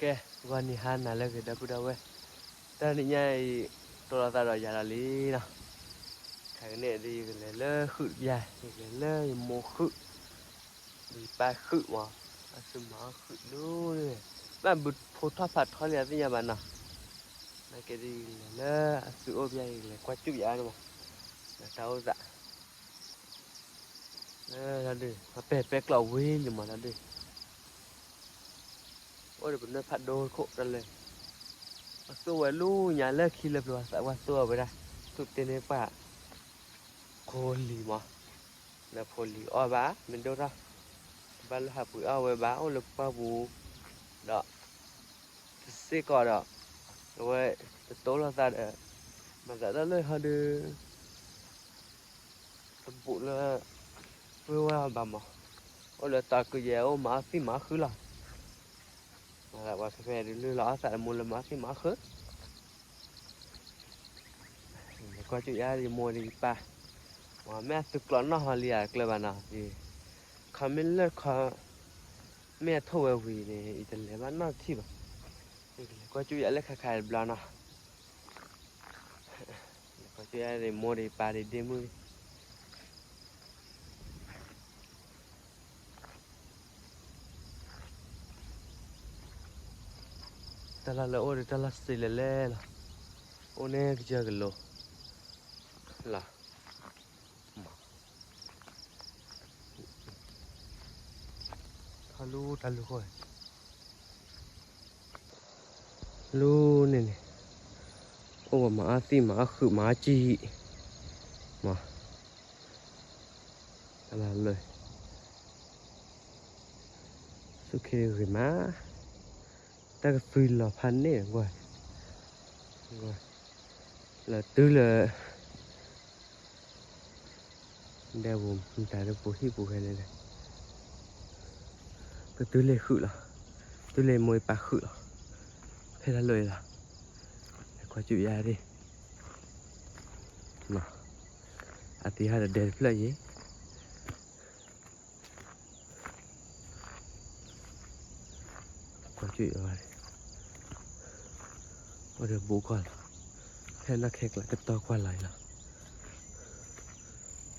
ကဲ, ဂီၤနံၤဟါနၤလၢအဂ့ၤ ဒီပုၢ်ဒီဝဲၢ်, တနံၤညါအံၤ တိၢ်လိာ်သးဒီးယၤလီၤလံနီၤ. ခဲကနံၣ်အံၤ ယကလဲၤလၢဃုာ်တဘျီ, ယကလဲၤလၢယမိၢ်ဃုာ်, ယပၢ်ဃုာ်မး, အသုးမၤအီၣ်ဃုာ်ဒိၣ်န့ၣ်, ဘၣ်ဘုးဖိထီၣ်ဖးထီလံအသ့ၣ်ညါဘၣ်နီၤ. နာ်က့ဒ်ယကလဲၤလၢအသုးအိၣ် ဘၣ်ယကလဲၤကွၢ်စူၣ်ယၤန့ၣ်မး, ဒီးတၢ်အိၣ်သး လၢတၢ်ဒုး ပပဲာ်ပဲကျီးဝံၤလံမးတၢ်ဒုး, အိၣ်ဒီးပနွဲၢ်ဖးဒိၣ်တခိၣ်တၢ်လၢ, ပှၤသိၣ်ဝဲလူညါလၢခံလၢပျၢၤသး ပှၤသိၣ်အဝဲဒၣ်, သူၣ်တ့န့ၢ်ပှၤ ဖိလံၤမး, လၢဖိလံၤအီၣ်ဘၣ် မ့ၢ်ဒိၣ်ထီၣ်, ဘၣ်လၢဟးပှ့ၤအီၣ်ဝဲဘၣ် အိၣ်လၢပှၢ်ပူၤ, ဒီး တစ့ၢ်ကီးဒီး အဝဲတတိၢ်လိာ်သးဒီး မၤသးဒၣ်လၢဟီဒုး တဘူးလၢ ပှ့ၤဝဲဘၣ်မး, အိၣ်လၢတၢ်ကယဲၢ်အိၣ်မၤအီၣ်သံၣ်မၤအီၣ်ဃုာ်လီၤ. ပှၤဖဲဖဲဒုးလုၢ်လီၤအီၣ်သးတမူလၢမၤအီၣ်သံၣ်မၤအီၣ်ဃုာ်, ကွၢ်ကၠူၣ်ယၤယမိၢ်ဒီးယပၢ်, မ့ၢ်အသုးကျိးနီၢ်ဟီလံဧါ တကျၢၤဘၣ်နီၤ, ခီမ့ၢ်လၢခီ မ့ၢ်အထိၣ်ဝဲဝံၤန့ၣ် ယတလဲၤဘၣ်နီတထံၣ်ဘၣ်, ယကလဲၤကွၢ်ကၠူၣ်ယၤလၢခါခါတဘျီနီၤ. ကွၢ်ကၠူၣ်ယၤ ယမိၢ်ဒီးယပၢ်ဒီးဒ့မုၣ် တၢ်လီၢ်လၢအိၣ်ဒီးတၢ်လီၢ်စ့လဲၤလဲၤလီၤ, အိၣ်န့ၣ်ကစၢၢ်ကလိလီၤ, ထီၣ်လူတၢ်လူဃိ လူန့ၣ်န့ၣ်, အိၣ်ဝဲမၤအီၣ်သံၣ်မၤအီၣ်ဃုာ်မၤအီၣ်ကံၢ်, မး, တၢ်လီၢ်လၢ သူၣ်ခ့ဂ့ၤမး, တၢ်ကသွံလီၤဖးန့ၣ်ကွၢ်, လၢတုၤလၢ ဒဲပူၤ မတၤလၢပူၤဟံၣ်ပူၤဖဲန့ၣ်လဲၣ်, ပတုၤလၢဃုာ်လီၤ, တုၤလၢမိၢ်ပၢ်ဃုာ်လီၤ, ဖဲတၢ်လီၢ်အံၤလီၤ, ကွၢ်ကၠူၣ်ယၤဒ် အသံဟးဒီးဒဲတဖျၢၣ်ယံၤ ကွၢ်ကၠူၣ်အီၤ, အိၣ်ဒီးဘူးကွၢ်လီၤ, ဖဲနီၢ်ခဲကျးကတီၢ်ကွၢ်လီၤအံၤလီၤ,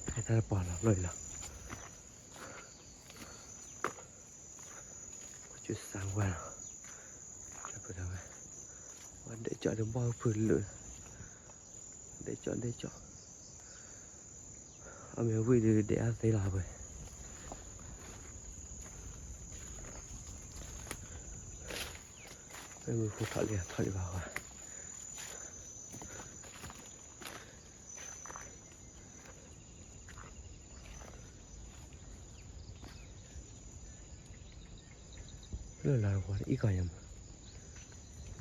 ဖဲတၢ်တပီၤလီၤလီၤအံၤလီၤ, ကွၢ်ကၠူၣ်စၢ်ဝါလီၤ, ဝဲဒၣ်ကၠီဒီးဘီၣ်ဖုလၢာ်, ဒဲကၠီဒဲကၠီ, အမ့ၢ်ဝံၤဒုးဒဲးအသ့လီၤဝဲ, မ့ၢ်မုၢ်ဖိထီၣ်လံထီၣ်လံဘၣ်ဝဲ လၢလီၤဝဲအံၤကီၢ်ယမး,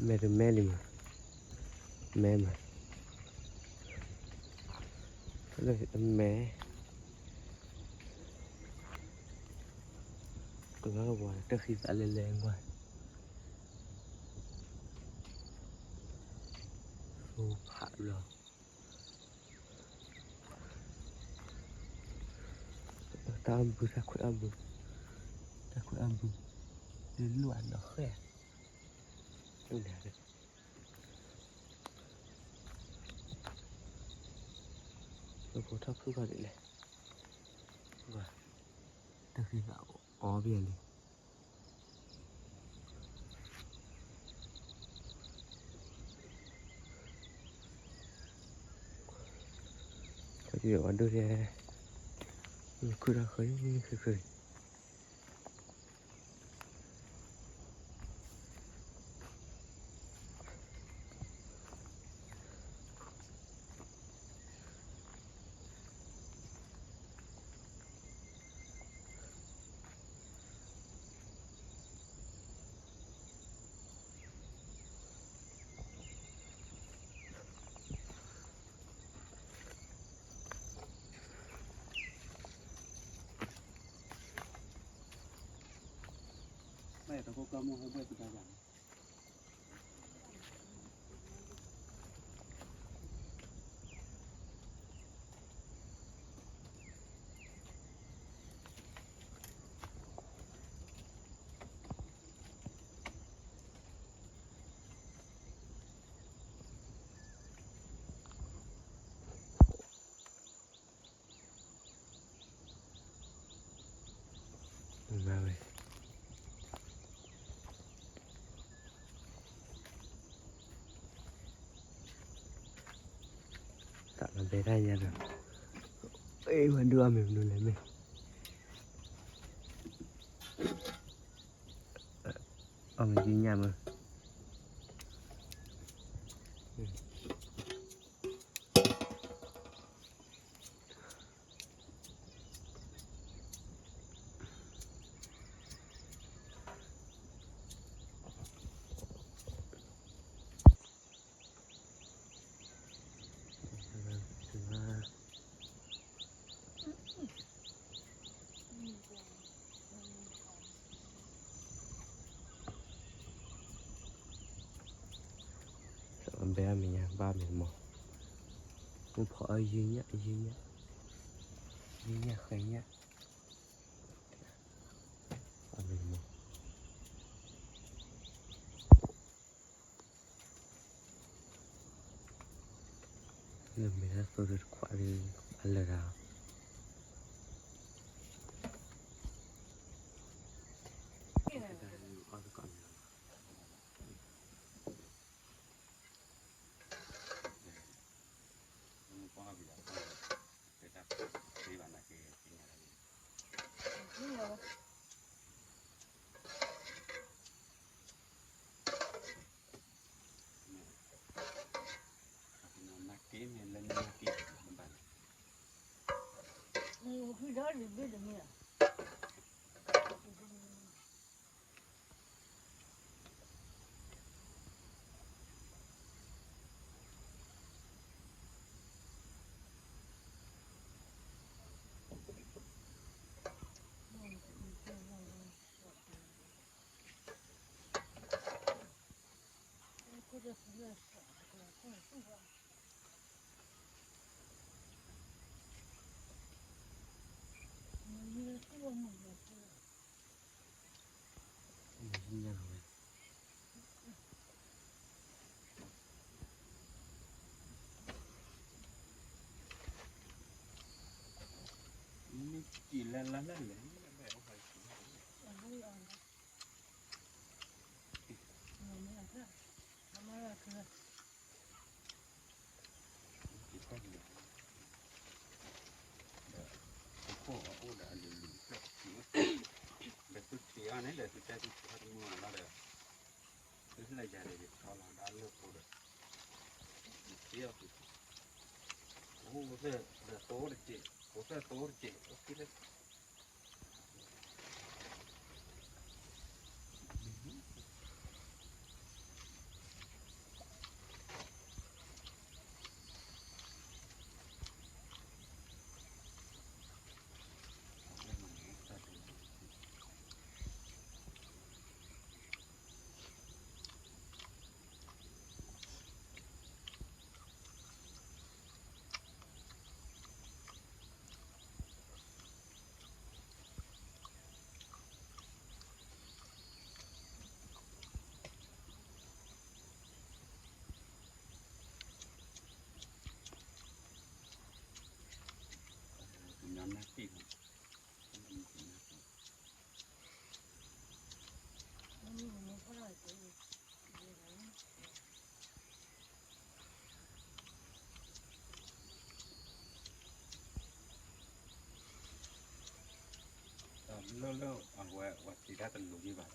မဲတမဲလံမး, မဲမး, လၢမဲ, ကလီၤဝဲတၢ်ဃံသးလဲၤလဲၤကွၢ်, ဖိဖးလီၤ တၢ်အဘု တၢ်ခွဲးအဘု, တၢ်ခွဲးအဘု, လၢလူၢ်အနီၢ်ဃဲၣ်, လၢဖိထီၣ်ဖုၣ်ခီဒ်လဲၣ်, တၢ်ဃံသးအီၣ်ဘၣ်လံ ခီၣ်ကၠူၣ်ယဲၢ်ဝဲဒိၣ်ဒဲး, ခုၣ်ထီၣ်ဃၢၤဃၢၤဃၢၤ လဲၤတၢ်ညါဒီး, အဲ ဝဲဒုးအီၣ်မ့ၤမနုၤလဲၣ်မ့ၢ်, အီၣ်မ့ၤကညၣ်မ့ၢ်, ဘဲအမ့ၢ်ညါ ဘၣ်မ့ၢ်မး, မုၢ်ဖီအယုၢ်ညၣ် ယုၢ်ညၣ်, ယုၢ်ညၣ်ဃဲညၣ်, အမ့ၢ်မး လၢမဲာ်သၣ်သိတခွးဒီး အလၢာ်တၢ် ဒီးသုထံၣ်အီၤန့ၣ် ဒီးသုတဲသုထံၣ်အီၤတမုာ်လီၤဒီး သုလဲၤယၤဒီးယထီလီၤဒၣ်လၢဖိဒီး ယထံၣ်အီၤသု အိၣ်သၢဒီးသိတက့ၢ် အိၣ်သၢသိတက့ၢ် အိၣ်သၢ လၢလၢအဝဲ ဝဲထံၣ်တၢ်တလိၤဒံးဘၣ် တ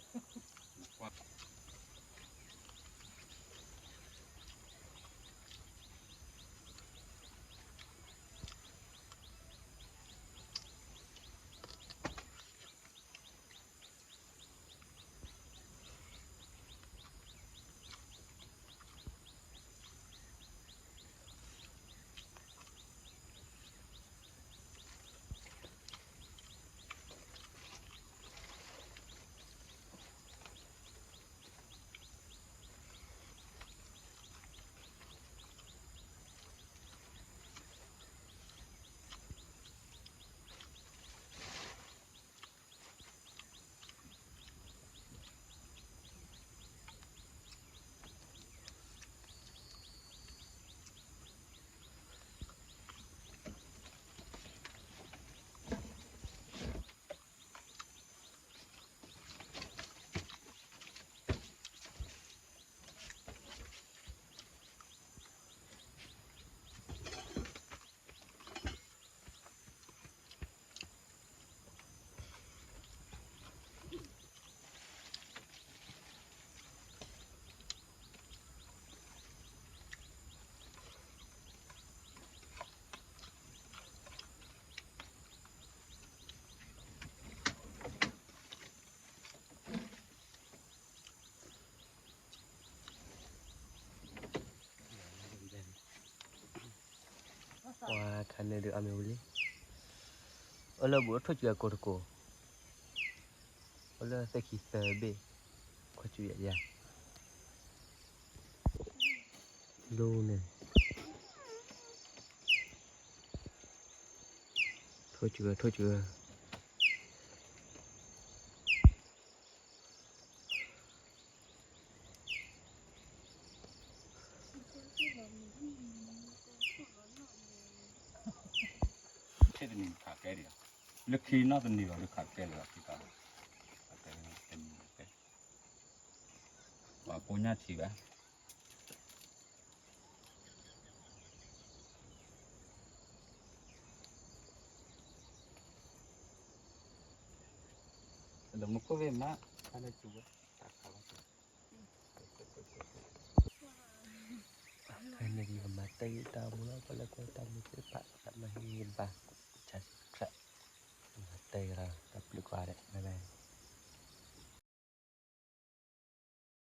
အန့ၣ်ဒုးအမ့ၢ်ဝံၤလံ, အိၣ်လၢဘူးထိၣ်စူၤအကိာ်တကိာ်, အိၣ်လၢသၢခံသၢဘ့ၣ်, ခွါစူၤယၤယၤ, ဒိၣ်န့ၣ်, ထိၣ်စူၤ ထိၣ်စူၤ ထံၣ်တနံၤခးကဲဒံး, လၢခံနီၢ်တနံၤလီၤ လၢခးကဲလၢာ်လီၤ ခံကါလီၤ, တနံၤကဲ, ပှၤပိညၣ်ထံဘၣ် ဒီးမူခိၣ်ဂ့ၤမး, တၢ်လၢစူၤဝဲ, တၢ်ခးလီၤ, ဖဲန့ၣ်ဒ်ပမၤတဲာ်ဂ့ၤတၢ်မူလီၤ ပှၤလၢကွၢ်တၢ်မူသ့ၣ်တဖၣ် တၢ်မၤဟ့ၣ်ဂံၢ်ဘါ, ဆၢဆံတခါ, မၤတဲာ်ဂ့ၤလီၤ တၢ်ဘျုးကိးဂၤဒဲး bye bye.